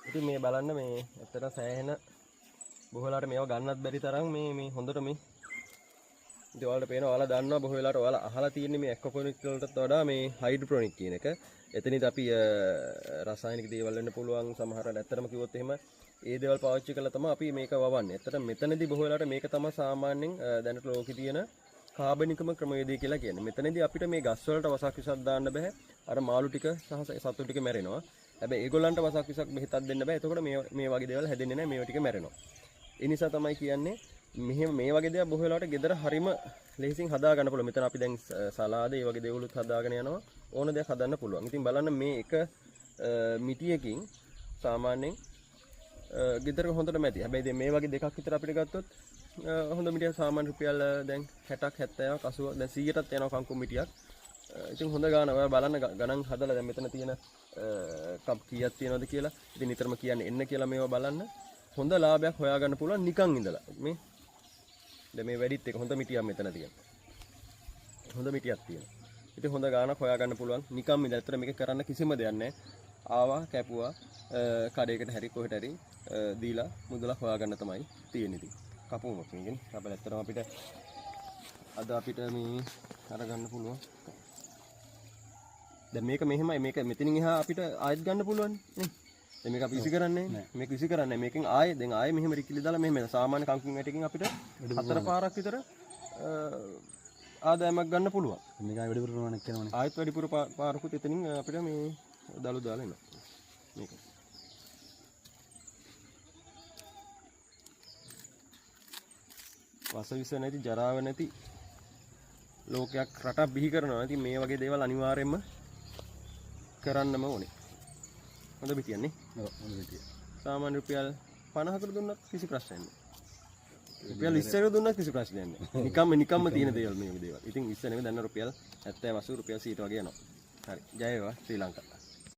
ඉතින් මේ බලන්න මේ ඇත්තට සෑහෙන බොහෝ වෙලාවට මේවා ගන්නත් බැරි තරම් මේ මේ හොඳට මේ ඉතින් ඔයාලට පේනවා, ඔයාලා දන්නවා බොහෝ වෙලාවට ඔයාලා අහලා තියෙන්නේ මේ ඇක්වාපොනික් වලටත් වඩා මේ හයිඩ්‍රොපොනික් කියන එක. එතනදි අපි රසායනික දේවල් වෙන්න පුළුවන්, සමහර වෙලාවට ඇත්තටම කිව්වොත් එහෙම ඒ දේවල් පාවිච්චි කරලා තමයි අපි මේක වවන්නේ. ඇත්තටම මෙතනදි බොහෝ වෙලාවට මේක තමයි සාමාන්‍යයෙන් දැනට ලෝකේ තියෙන කාබනිකම ක්‍රමවේදය කියලා කියන්නේ. මෙතනදී අපිට මේ ගස් වලට වසක් විසක් දාන්න බෑ. අර මාළු ටික සහ සත්තු ටික මැරෙනවා. හැබැයි ඒගොල්ලන්ට වසක් විසක් බෙහෙතක් දෙන්න බෑ. එතකොට මේ මේ වගේ දේවල් හැදෙන්නේ නෑ. මේවා ටික මැරෙනවා. ඒ නිසා තමයි කියන්නේ මෙහෙම මේ වගේ දේවල් බොහෝ වෙලාවට ගෙදර හරිම ලෙහෙසින් හදා ගන්න පුළුවන්. මෙතන අපි දැන් සලාද ඒ වගේ දේවලුත් හදාගෙන යනවා. ඕන දෙයක් හදන්න පුළුවන්. ඉතින් බලන්න මේ එක මිටියකින් සාමාන්‍යයෙන් ගෙදර හොඳටම ඇති. හැබැයි දැන් මේ වගේ දෙකක් විතර අපිට ගත්තොත් හොඳ මිටියක් සාමාන්‍ය රුපියල් දැන් 60ක් 70ක් 80ක් දැන් 100ටත් යනවා කංකුම් මිටියක්. ඉතින් හොඳ ගාන ඔයා බලන්න ගණන් හදලා දැන් මෙතන තියෙන කප් කීයක් තියෙනවද කියලා. ඉතින් නිතරම කියන්නේ එන්න කියලා මේවා බලන්න. හොඳ ලාභයක් හොයාගන්න පුළුවන් නිකන් ඉඳලා. මේ දැන් මේ වැඩිත් එක හොඳ මිටියක් මෙතන තියෙනවා. හොඳ මිටියක් තියෙනවා. ඉතින් හොඳ ගාණක් හොයාගන්න පුළුවන් නිකන් ඉඳලා. ඇත්තට මේක කරන්න කිසිම දෙයක් නැහැ. ආවා කැපුවා කඩේකට හරි කොහෙට හරි දීලා මුදලක් හොයාගන්න තමයි තියෙන්නේ ඉතින්. කපුවම මේකනේ. අපිට ඇත්තටම අපිට අද අපිට මේ අරගන්න පුළුවන්. දැන් මේක මෙහෙමයි, මේක මෙතනින් එහා අපිට ආයෙත් ගන්න පුළුවන් නේ. දැන් මේක අපි විසි කරන්නේ නෑ. මේක විසි කරන්නේ නෑ. මේකෙන් ආයෙ දැන් ආයෙ මෙහෙම රිකිලි දාලා මෙහෙම සාමාන්‍ය කංකුම් ඇටකින් අපිට 4 පාරක් විතර ආදායමක් ගන්න පුළුවන්. මේක ආයෙ වැඩිපුර ප්‍රමාණයක් යනවනේ. ආයෙත් වැඩිපුර පාරකුත් එතනින් අපිට මේ දළු දාලා එනවා. මේක. වසවිස නැති ජරාව නැති ලෝකයක් රටක් බිහි කරනවා. ඉතින් මේ වගේ දේවල් අනිවාර්යයෙන්ම කරන්නම ඕනේ. හොඳ පිටියක් නේ? ඔව්, හොඳ පිටිය. සාමාන්‍ය රුපියල් 50කට දුන්නත් කිසි ප්‍රශ්නයක් නෑ. රුපියල් 20කට දුන්නත් කිසි ප්‍රශ්නයක් නෑ. නිකම්ම නිකම්ම තියෙන දේවල් මේ දේවල්. ඉතින් 20 නෙමෙයි දැන් රුපියල් 70 80 රුපියල් 100 වගේ යනවා. හරි. ජය වේවා ශ්‍රී ලංකා.